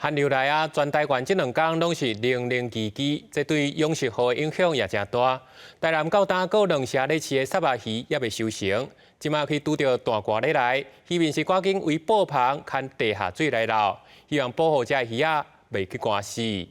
寒流來啊，全台灣這兩工攏是冷冷吱吱，這對養殖戶的影響也誠大。台南到今閣兩成咧飼的虱目魚猶未收成，這馬去拄著大寒咧來，漁民是趕緊圍布棚牽地下水來漏，希望保護這魚仔袂去寒死。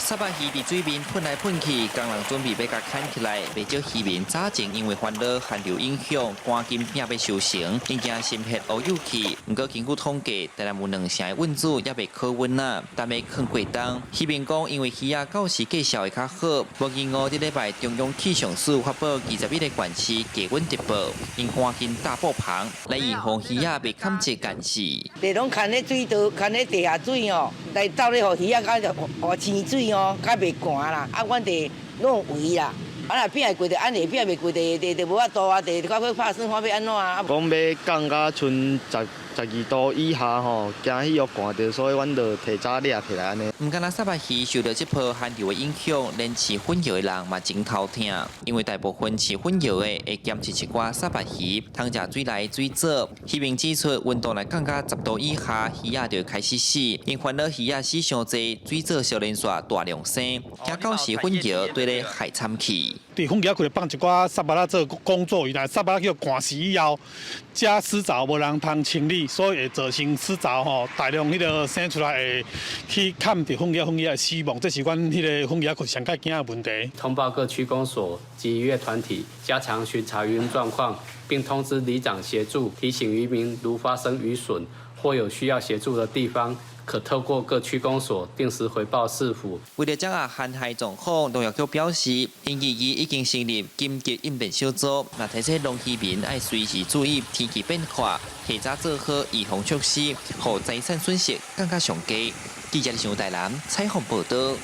虱目魚佇水面噴來噴去，工人準備欲共牽起來。袂少漁民早前因為煩惱寒流影響，趕緊拼欲收成，𪜶驚心血烏有去。毋過根據統計，台南有兩成的孕子猶未考穩啊，等欲囥過冬。漁民講，因為魚仔到時價數會較好。無意外，這禮拜中央氣象署發布21個縣市低溫特報，𪜶趕緊搭布棚來預防魚仔袂坎熱乾死。地攏牽咧水道，牽咧地下水哦，來鬥咧予魚仔較予清水哦，較袂寒啦。啊，阮地攏有圍啦。啊，若變會過就按呢，變袂過就就就無法度啊，就較去拍算看欲按怎啊。講欲降到賰十、12度以下吼，驚彼個寒著，所以阮就提早掠起來按呢。毋干焦虱目魚受著這波寒流的影響，連飼粉藥的人嘛真頭疼，因為大部分飼粉藥的會檢測一寡虱目魚，通食水內的水藻。漁民指出，溫度若降到10度以下，魚仔就會開始死。𪜶煩惱魚仔死傷濟，水藻相連紲大量生，驚到時粉藥對咧害慘去。佇粉蜈仔區放一寡虱目仔做工作魚，但虱目仔去寒死以後，這死槽無人通清理，所以會造成死槽吼大量彼個生出來會去崁著粉蜈粉蜈的死亡，這是阮彼個粉蜈仔區上較驚的問題。通報各區公所及漁業團體加強巡查漁運狀況，並通知里長協助提醒漁民，如發生漁損或有需要協助的地方，可透過各區公所定時回報市府。為了掌握寒害狀況，農業局表示，星期二已經成立緊急應變小組，嘛提醒農漁民愛隨時注意天氣變化，提早做好預防措施，予財產損失降到上低。記者李台南採訪報導。